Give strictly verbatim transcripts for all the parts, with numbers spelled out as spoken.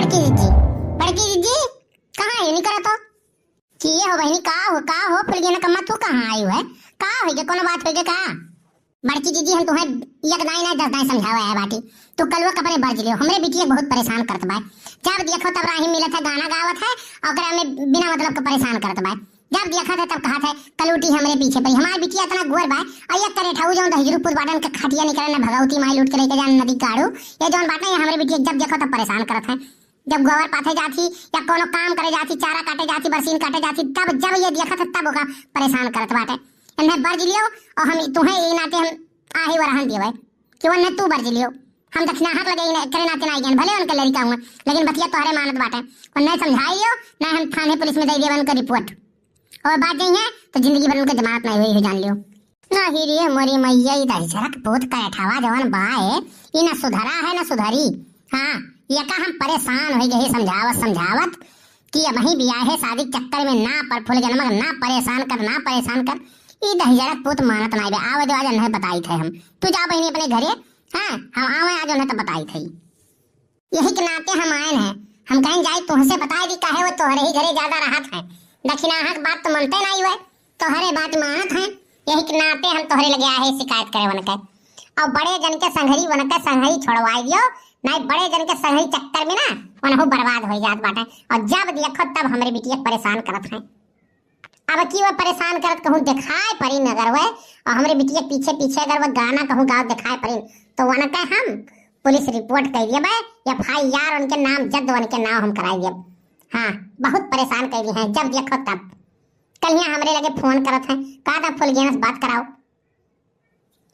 बड़की जिज्जी, बड़की जिज्जी, कहाँ है निकरा तो? किए हो बहिनी, का हो, का हो फुलगेना कम्मा, तू कहाँ आयु है? का होइगे, कोनो बात होइगे का? बड़की जिज्जी, हम तुहें एक दाई ना दस दाई समझावे आए बाटी। तू कलुआ कपड़े बरज लियो, हमरे बिटिया बहुत परेशान करत बाय। जब देखो तब राही मिलत है, गाना गावत है, और ओकरा में बिना मतलब के परेशान करत बाय। जब देखत है तब कहत है, "कलूटी हमरे पीछे पड़ी।" हमार बिटिया इतना गोर बाय, और एक करे ठाऊ जौन दहिजरू पुत बाटन के खटिया निकरे न भगवती माई लूट के लेके जान नदी काढ़ू। ये जौन बाटे, ये हमरे बिटिया जब देखो तब परेशान करत है। जब गोबर पाथे जात ही या कोनो काम करे जात ही, चारा काटे जात ही, बरसीन काटे जात ही, तब जब ये देखत है तब ओका परेशान करत बाटे। इन्हें बरज लियो और हम तुहें ये नाते हम आहे वरहन देवे कि वो न तू बरज लियो। हम दक्षिणाहक लगे इन्हें करे नाते ना गए, भले उनके लड़का हुआ, लेकिन बतिया तोहरे मानत बाटे। और नहीं समझाई लियो, नहीं हम थाने पुलिस में दे देवे उनका रिपोर्ट। और बात जाई है तो जिंदगी भर उनके जमानत नहीं हुई है, जान लियो। नहीं रे मोरी मैया, ई दहिजरक पूत का एठावा जवन बा ए, ई न सुधरा है न सुधरी। हाँ, एका हम परेशान होइ गए समझावत समझावत कि अबहीं बियाहे शादी चक्कर में ना पर फुलगेनवा ना परेशान कर, ना परेशान कर। ई दहिजरक पूत मानत नाई बे। आवे दो, आज नहीं बताई थे हम। तू जा बहिनी अपने घरे। हाँ, हम आवे आज उन्हें तो बताई थे। यही के नाते हम आयन हैं। हम कहेन जाई तुहसे बताई दी, काहे वो तोहरे ही घरे ज्यादा रहत है। दक्षिणाहक बात तो मनते नाई हुए, तोहरे बात मानत है। यही के नाते हम तोहरे लगे आए शिकायत करे वनके। और बड़े जन के संघरी वनके संघरी छोड़वाई दियो, नाई बड़े जन के संघरी चक्कर में ना वनहु बर्बाद हो जात बाटे। और जब देखो तब हमरे बिटिया के परेशान करत हैं। अब की वो परेशान करत कहूँ देखाए पड़ी न अगर वह, और हमरे बिटिया के पीछे पीछे अगर वह गाना कहूँ गाँव देखाए पड़ी, तो वनके हम पुलिस रिपोर्ट कर दिए भाई, एफ आई आर उनके नाम जद उनके नाम हम कराई दिए। हाँ, बहुत परेशान कर दिए हैं, जब देखो तब। कल यहाँ हमरे लगे फोन करत हैं, कहा था फुलगेना से बात कराओ।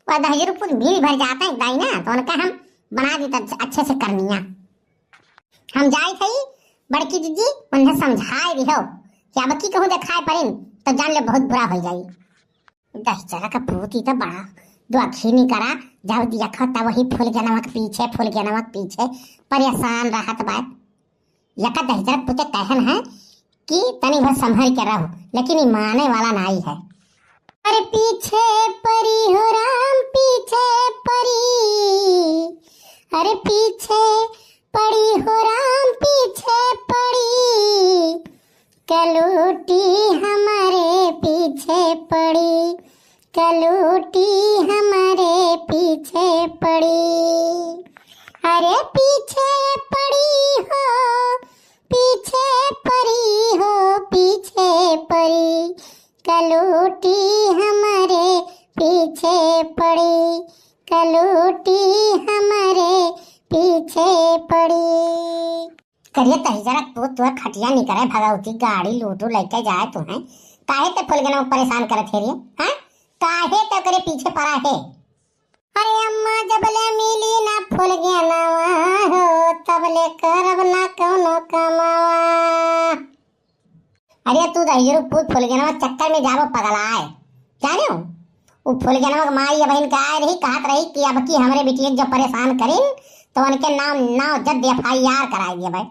वह दहिजरू पूत भीड़ भर जाता है दाई ना, तो उनका हम बना दी अच्छे से करनिया। हम जाई थई बड़की जिज्जी, उन्हें समझाए दिहो कि अब की कहूँ देखाए परिन तो जान ले बहुत बुरा हो जाई। दहिजरा का पूत ई तो बड़ा दुआखी निकरा, जब देखो तब वही फुलगेनवा के पीछे, फुलगेनवा के पीछे परेशान रहत बा। यका दहिजरा पूते कहन है कि तनी भर संभल के रहो, लेकिन ई माने वाला नाई है। अरे पीछे पड़ी हो राम, पीछे पड़ी, अरे पीछे पड़ी हो राम, पीछे पड़ी, कलूटी हमारे पीछे पड़ी, कलूटी हमारे पीछे पड़ी। अरे पीछे पड़ी हो, पीछे पड़ी हो, पीछे पड़ी, कलूटी हमारे पीछे पड़ी, कलूटी हमारे पीछे पड़ी। करिए दहिजरा पूत, तू खटिया निकरे भगवती, गाड़ी लूटू लेके जाए तू हैं। काहे ते फुलगेनवा परेशान करत है रे? हैं? काहे ते ओकरे पीछे पड़ा है? अरे अम्मा, जबले मिली ना फुलगेनवा हो, तबले करब ना कौनो कमावा। अरे तू दहिजरू पूत फुलगेनवा चक्कर में जाबो पगलाए, जाने हो? उ फुलगेनवा के माई बहिन का आए रही, कहत रही कि अब की हमरे बिटिया के जो परेशान करिन, तो उनके नाम, नाव जद एफ आई आर कराई दिए भाई।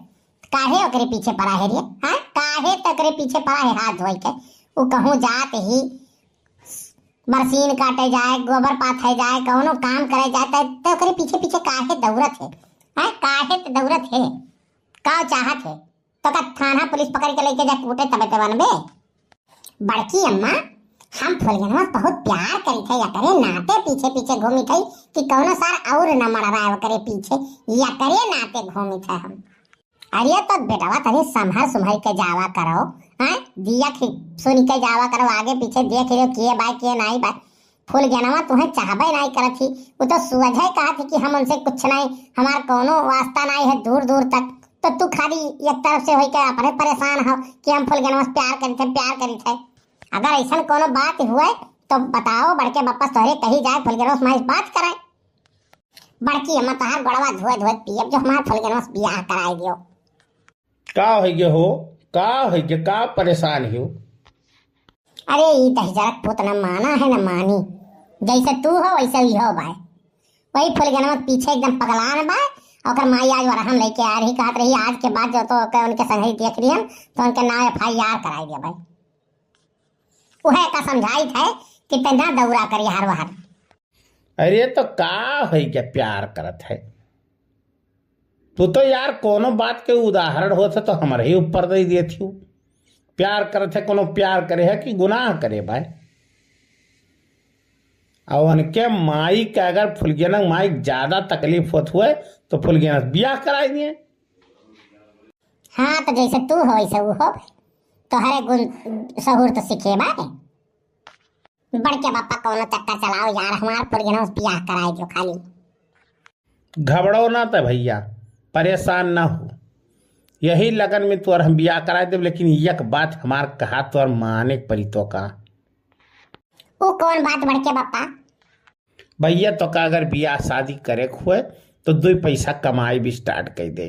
काहे ओकरे पीछे पड़ा है रे? हाँ, काहे तो ओकरे पीछे पड़ा है हाथ धोई के? उ कहूँ जात ही बरसीन काटे जाए, गोबर पाथे जाए, कौनो काम करे जाए, तो, तो ओकरे पीछे पीछे काहे दौड़त है? हाँ, काहे तो दौड़त है? का चाहत है? तो का थाना पुलिस पकड़ के लेके जा कूटे तबे ते बनबे? बड़की अम्मा, हम फुलगेनवा से बहुत प्यार करी थे, एकरे नाते पीछे पीछे घूमी थे कि कौनो सार और न मड़राए ओकरे पीछे, एकरे नाते घूमी थे हम। अरे तो बेटवा तनी संभर सुम्हर के जावा करो, हैं? दिया खि-, सुन के जावा करो, आगे पीछे देख लियो के बाय के नाई बाय। फुलगेनवा तुहें चाहबे नाई करत ही, उ तो सुअझे कहत ही कि हम उनसे कुछ नाई, हमार कौनो वास्ता नाई है दूर दूर तक। तो तू खाली एक तरफ से होई के अपने परेशान हो कि हम फुलगेनवा से प्यार करी थे, प्यार करी थे। अगर ऐसन कौनो बात हुए तो बताओ, बड़के बप्पा से तोहरे कही जाए, फुलगेनवा से हमारी बात कराए। बड़की अम्मा तोहार गोड़वा धोए धोए पियब जो हमार फुलगेनवा से बियाह कराई दियो। का होइगे हो, का होइगे, का परेशान हो? अरे ई दहिजरक पूत न माना है न मानी, जैसे तू हो वैसे ही हो भाई। वही फुलगेनवा के पीछे एकदम पगलान बा। ओकर माई आज वरहन लेके आ रही, कहत रही आज के बाद जो तो ओके उनके संगही देख लिहन तो उनके नाम एफ आई आर कराई दिया भाई। उहे का समझाई थे कि ते ना दौरा करी हर वहर। अरे तो का होइगे प्यार करत है? तू तो यार कोनो बात के उदाहरण होत है तो हमरे ही ऊपर दे देत हूँ। प्यार करत है, कोनो प्यार करे है कि गुनाह करे भाई? और उनके माई के अगर फुलगेनक माई ज्यादा तकलीफ होत हुए तो फुलगेनक बियाह कराई दिए। हाँ, तो जैसे तू हो वैसे वो हो भाई, तोहरे गुण सहूर तो सीखे बा। बड़के पापा कौनो चक्कर चलाओ यार, हमार फुलगेनवा से बियाह कराई दियो खाली। घबड़ो ना त भैया, परेशान ना हो, यही लगन में तोर हम बियाह कराई देब, लेकिन एक बात हमार कहा तोर माने के पड़ी तो का। ऊ कौन बात बड़के पापा? भैया तो का अगर बियाह शादी करे के हुए तो दुई पैसा कमाई भी start कर दे।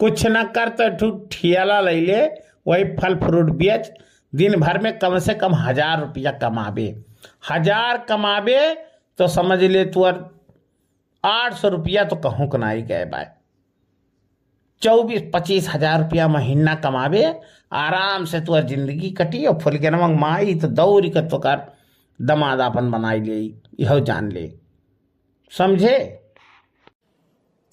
कुछ ना कर तो ठू ठेला ले ले, वही फल फ्रूट बेच, दिन भर में कम से कम हजार रुपया कमाबे। हजार कमाबे तो समझ ले तू आठ सौ रुपया तो कहूँ के नाई गए बाय। चउबीस पच्चीस हजार रुपया महीना कमाबे, आराम से तोर जिंदगी कटी। और फुलगेनवा के माई तो दौरी के तोकर दमाद आपन बनाई ले, इहो जान ले, समझे?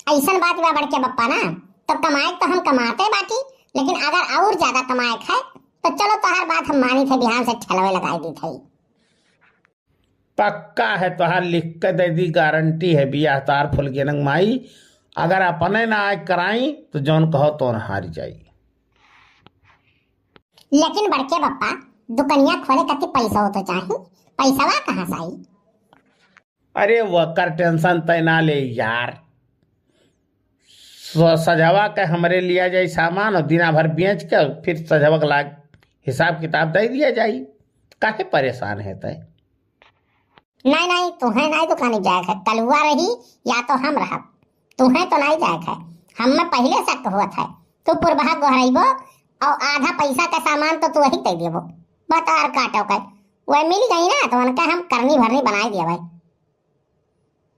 ऐसन बात बा बड़के बप्पा ना, तो कमाए तो हम कमाते बाटी, लेकिन अगर और ज्यादा कमाए खाए तो चलो तोहार बात हम मानी थे, बिहान से ठेलवे लगाई दी थे। पक्का है तोहार लिख के दे दी, गारंटी है बियाह तोहार फुलगेनक माई। अगर अपने ना आए कराई तो जौन कहो तौन हार जाई। लेकिन बड़के बप्पा, दुकनिया खोले खातिर पैसा हो तो चाही, पैसवा कहाँ से आई? अरे वकर टेंशन तय ना ले यार, स-, सजवा के हमरे लिया जाई सामान और दिना भर बेच के फिर सजवा के लाग हिसाब किताब दे दिया जाई। काहे परेशान है तय? नहीं नहीं, तुहें नहीं दुकानी जाए है, कलुआ रही या तो हम रहब, तुहें तो नहीं जाए है। हम में पहले शक हुआ था, तू पुरबहा गोहरइबो और आधा पैसा का सामान तो तू वही दे देबो। बता और काटो के वह मिल गई ना तो उनका हम करनी भरनी बनाई दिया भाई।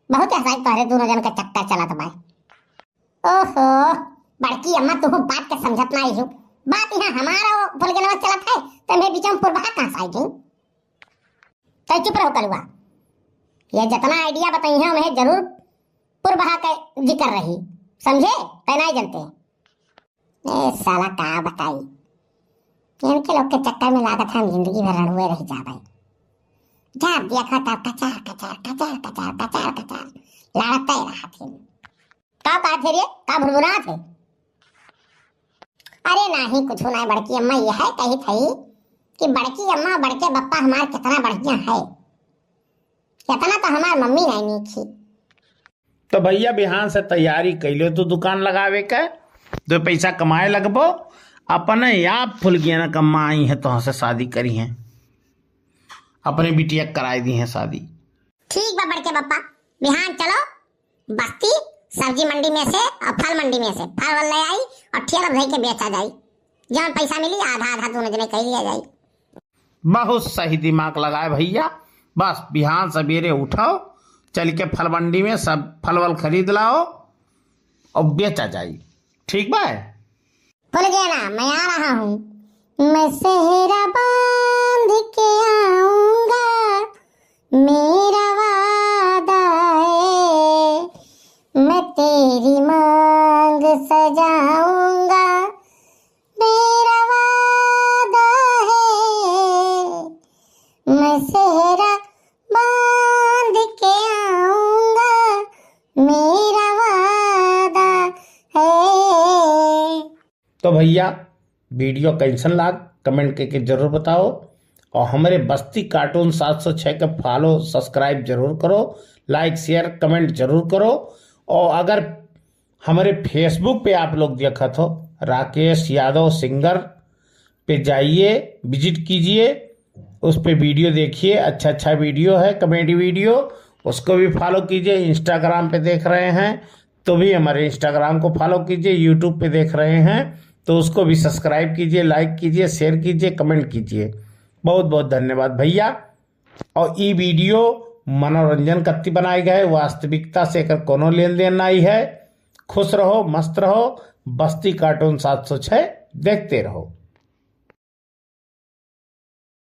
बहुत ऐसा ही तोहरे दोनों जन का चक्कर चलत बाय। ओहो, बड़की अम्मा, तुहू बात के समझत नाई हो। बात यहाँ हमारा वो फुलगेनवा चलत है, तो मैं बीच में पुरबहा कहाँ से आई गई? तै चुप रहो कलुआ, ये जितना idea बताई है, उन्हें जरूर पुरबहा के जिक्र रही, समझे? तै नाई जनते। ए साला का बताई, इनके लोग के चक्कर में लागत है हम जिंदगी भर रड़ुए रह जाबे। जब देखो तब कचार कचार कचार कचार कचार कचार लड़ते रहत हैं। का कहत है रे? का भुरभुरात है? अरे नाही, कुछ नाही, बड़की अम्मा यह कही थी कि बड़की अम्मा, बड़के बप्पा हमार कितना बढ़िया है, इतना तो हमार मम्मी नहीं नीक ही। तो भैया, बिहान से तैयारी कैले तू दुकान लगावे के, दो पैसा कमाए लगबो, अपने आप फुलगेनक अम्मा आई है, तोहसे शादी करी है, अपने बिटिया के कराए दी है शादी। ठीक बा बड़के बप्पा, बिहान चलो बस्ती सब्जी मंडी में से और फल मंडी में से फल वल ले आई और ठेला धई के बेचा जाई। जौन पैसा मिली आधा आधा दोनों जने कह लिया जाई। बहुत सही दिमाग लगाए भैया। बस बिहान सवेरे उठो, चल के फल मंडी में सब फल वल खरीद लाओ और बेचा जाई। ठीक बा? फुलगेना, मैं आ रहा हूँ। मैं सेहरा बांध के आऊंगा, मेरा वादा है, मैं तेरी मांग सजाऊंगा, मेरा वादा है, मैं सेहरा बांध के आऊंगा, मेरा वादा है। तो भैया, video कैसन लाग, comment करके जरूर बताओ, और हमारे बस्ती cartoon सात सौ छः के follow, subscribe जरूर करो, like, share, comment जरूर करो। और अगर हमारे Facebook पे आप लोग देखत हो, राकेश यादव singer पे जाइए, visit कीजिए, उस पे video देखिए, अच्छा अच्छा video है, comedy video, उसको भी follow कीजिए। Instagram पे देख रहे हैं तो भी हमारे Instagram को follow कीजिए, YouTube पे देख रहे हैं तो उसको भी subscribe कीजिए, like कीजिए, share कीजिए, comment कीजिए। बहुत बहुत धन्यवाद भैया। और ई video मनोरंजन कत्ती बनाए गए, वास्तविकता से एकर कोनो लेन देन नहीं है। खुश रहो, मस्त रहो, बस्ती cartoon सात सौ छः देखते रहो।